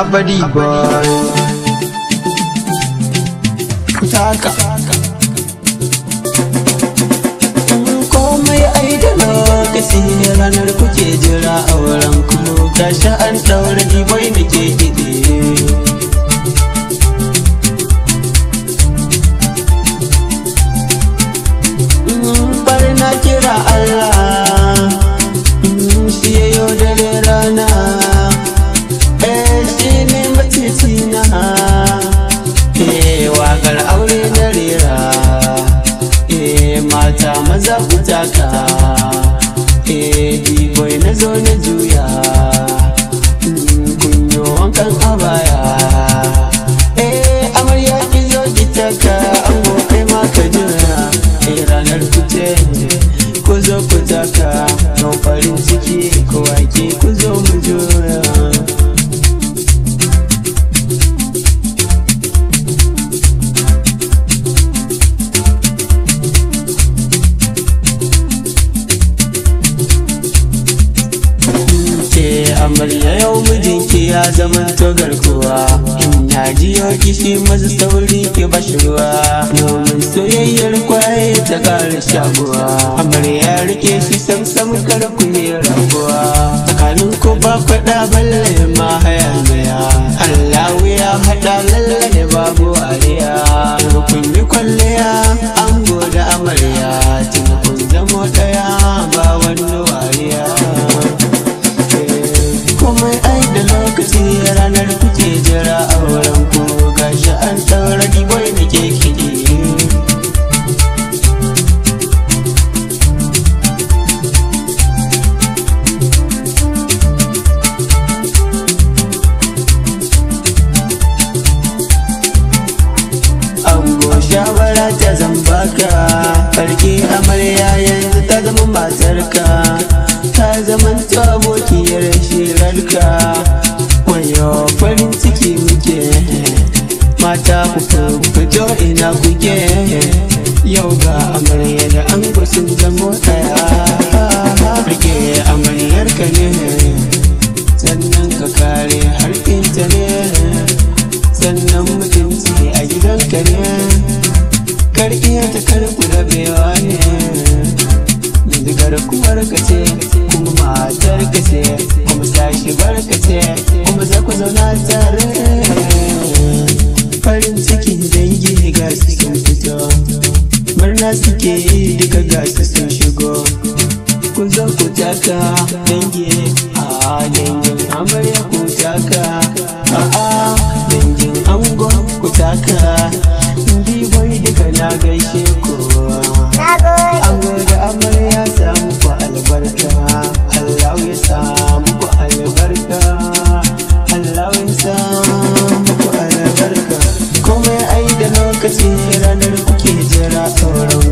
Abadi boy. Kutaka. Komai ai da lokaci ranar kuke jira a wurin ku gashi an daura D-boy nake kiɗi. Bari na kira Allah, shi yayo dare rana, shi ne macicina, waƙar aure na rera, mata maza ku taka, D-boy na zo na juya, kunyo wankan abaya, amarya ki zo ki taka, ango kai ma ka jira. Ranar kuce ku zo ku taka, don farin ciki ko wake ku zo mu jura. Ke amarya yau mijinki ya zama to garkuwa, in ya jiyo kishi masu sauri ki bashi ruwa, domin soyayyar kwaye ta ƙara shaguwa. Amarya rike shi samsam kar ku yi rabuwa, tsakanin ku ba faɗa balle ma hayaniya, Allahu ya haɗa lalle babu wariya. Kun yi kwalliya ango da amarya, tun kun zamo ɗaya ba wani wariya. Komai ai da lokaci ranar kuke jira a wurin ku gashi an ɗaura D-boy nake kiɗi. Ango shawara ta zambaka, farki amarya yanzu ta zama matarka, ta zamanto abokiyar shirarka. Wayo farin ciki muke, mata ku fito ina kuke, yau ga amarya da ango sun zamo ɗaya. Rike amaryarka ne, sannan ka kare harkinta ne, sannan mutunci a gidanka ne, kar iya ta karku rabewa ne. Yanzu garkuwar ka ce, kuma matar ka ce, kuma sashibar ka ce, kuma za ku zauna tare. Farin cikin dangi ga su sun fito, murna suke yi duka ga su sun shigo. Ku zo ku taka dangi, a dangin amarya ku taka, a dangin ango ku taka. D-boy duka na gaishe ku. Ango da amarya samu ku albarka, Allah ya samu ku albarka, Allah ya samu ku albarka. Komai ai da lokaci ranar kuke jira auren